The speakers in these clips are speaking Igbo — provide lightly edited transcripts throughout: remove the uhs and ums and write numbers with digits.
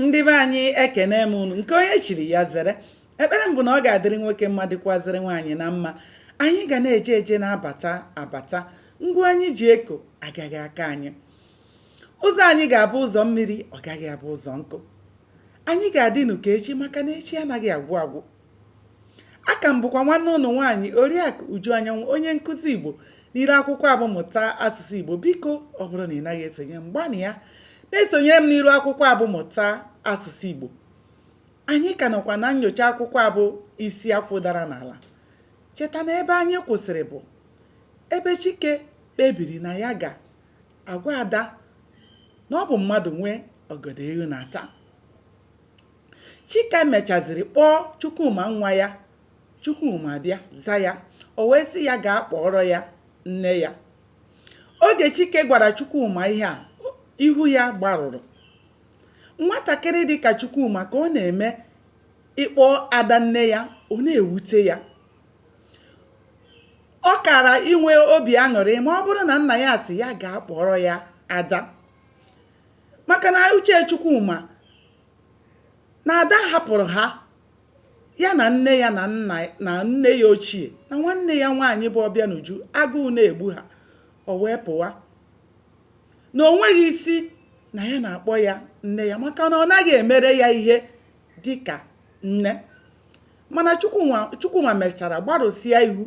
Ndị be anyị, ekene m unu. Nke onye chiri ya zere. Ekpere m bụ na ọ ga-adịrị nwoke mma, dịkwazịrị nwaanyị na mma. Anyị ga na-eje eje, na-abata abata. Ngwa anyị ji eko agaghị aka anyị. Ụzọ anyị ga-abụ ụzọ mmiri, ọ gaghị abụ ụzọ nkụ. Anyị ga-adịnụ ka echi, maka na echi anaghị agwụ agwụ. Aka m bụkwa nwanne ụnụ nwaanyị, Oriakụ Uju Anyanwụ, onye nkụzi Igbo n'iru akwụkwọ abụ Mụta Asụsụ Igbo. Biko, ọ bụrụ na ị naghị esonye m, gbanịa na-esonyere m n'iru akwụkwọ abụ Mụta Asụsụ Igbo. Anyị ka nọkwa na nyocha akwụkwọ abụ Isi Akwụ Dara N'ala. Cheta na ebe anyị kwụsịrị bụ ebe Chike kpebiri na ya ga-agwa Ada na ọ bụ mmadụ nwe ọgọdọ ewu na-ata. Chike mechaziri kpọọ Chukwuma nwa ya. Chukwuma bịa za ya, o wee sị ya gaa kpọrọ ya nne ya. Oge Chike gwara Chukwuma ihe a, ihu ya gbarụrụ. Nwatakịrị dị ka Chukwuma ka ọ na-eme ịkpọ Ada nne ya, ọ na-ewute ya. Ọ kara inwe obi aṅụrị ma ọ bụrụ na nna ya sị ya gaa kpọrọ ya Ada, maka na uche Chukwuma na Ada hapụrụ ha, ya na nne ya na nna na nne ya ochie na nwanne ya nwaanyị bụ Ọbịanuju. Agụụ na-egbu ha, o wee pụwa na o nweghị isi na ya na-akpọ ya nne ya, maka na ọ naghị emere ya ihe dị ka nne. Mana Chukwuma mechara gbarụsịa ihu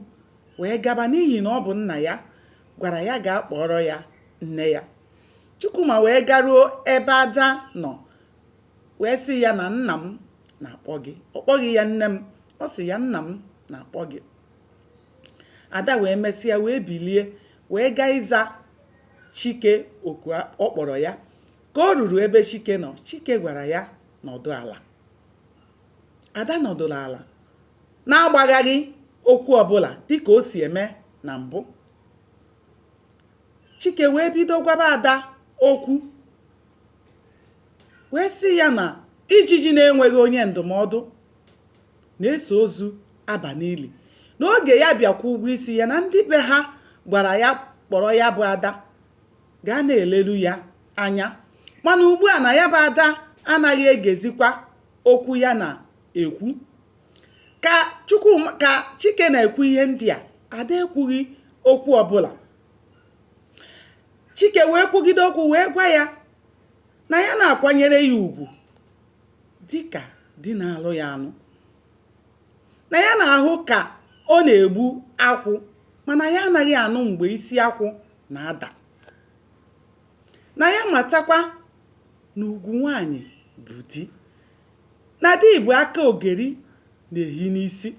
wee gaba, n'ihi na ọ bụ nna ya gwara ya gaa kpọrọ ya nne ya. Chukwuma wee garuo ebe Ada nọ, wee sị ya na nna m na-akpọ gị. Ọ kpọghị ya nne m, ọ sị ya nna m na-akpọ gị. Ada wee mesịa wee bilie wee gaa ịza Chike oku ọ kpọrọ ya. Ka o ruru ebe Chike nọ, Chike gwara ya nọdụ ala. Ada nọdụrụ ala na-agbaghaghị okwu ọbụla dịka o si eme na mbụ. Chike wee bido gwaba Ada okwu, wee sị ya na ijiji na-enweghị onye ndụmọdụ na-eso ozu aba n'ili. N'oge ya bịakwa ụgwọ isi ya, na ndị be ha gwara ya kpọrọ ya bụ Ada gaa na-elelu ya anya, mana ugbu a na ya bụ Ada anaghị egezikwa okwu ya na-ekwu. Ka Chukwuma, ka Chike na-ekwu ihe ndị a, Ada ekwughị okwu ọbụla. Chike wee kwugide okwu, wee gwa ya na ya na-akwanyere ya ugwu dịka di na-alụ ya anụ, na ya na-ahụ ka ọ na-egbu akwụ, mana ya anaghị anụ mgbe isi akwụ na-ada, na ya matakwa na ugwu nwanyị bụ di, na di bụ aka ogeri na-ehi n'isi.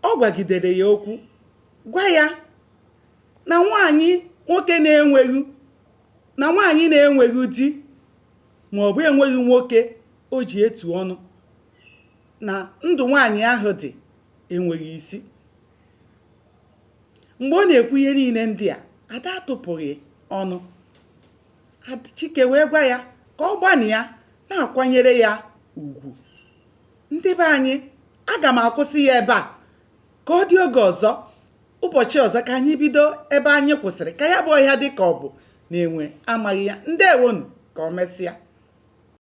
Ọ gwagidere ya okwu, gwa ya na nwaanyị nwoke na-enweghị na nwaanyị na-enweghị di ma ọ bụ enweghị nwoke o ji etu ọnụ, na ndụ nwaanyị ahụ dị enweghị isi. Mgbe ọ na-ekwu ihe niile ndị a, Ada atụpụghị ọnụ. Chike wee gwa ya ka ọ gbanịa na-akwanyere ya ugwu. Ndị be anyị, aga m akwụsị ya ebe a ka ọ dị oge ọzọ, ụbọchị ọzọ, ka anyị bido ebe anyị kwụsịrị, ka ya bụ ọhịa dị ka ọ bụ na enwe amaghị ya. Ndewonu, ka ọ mesịa.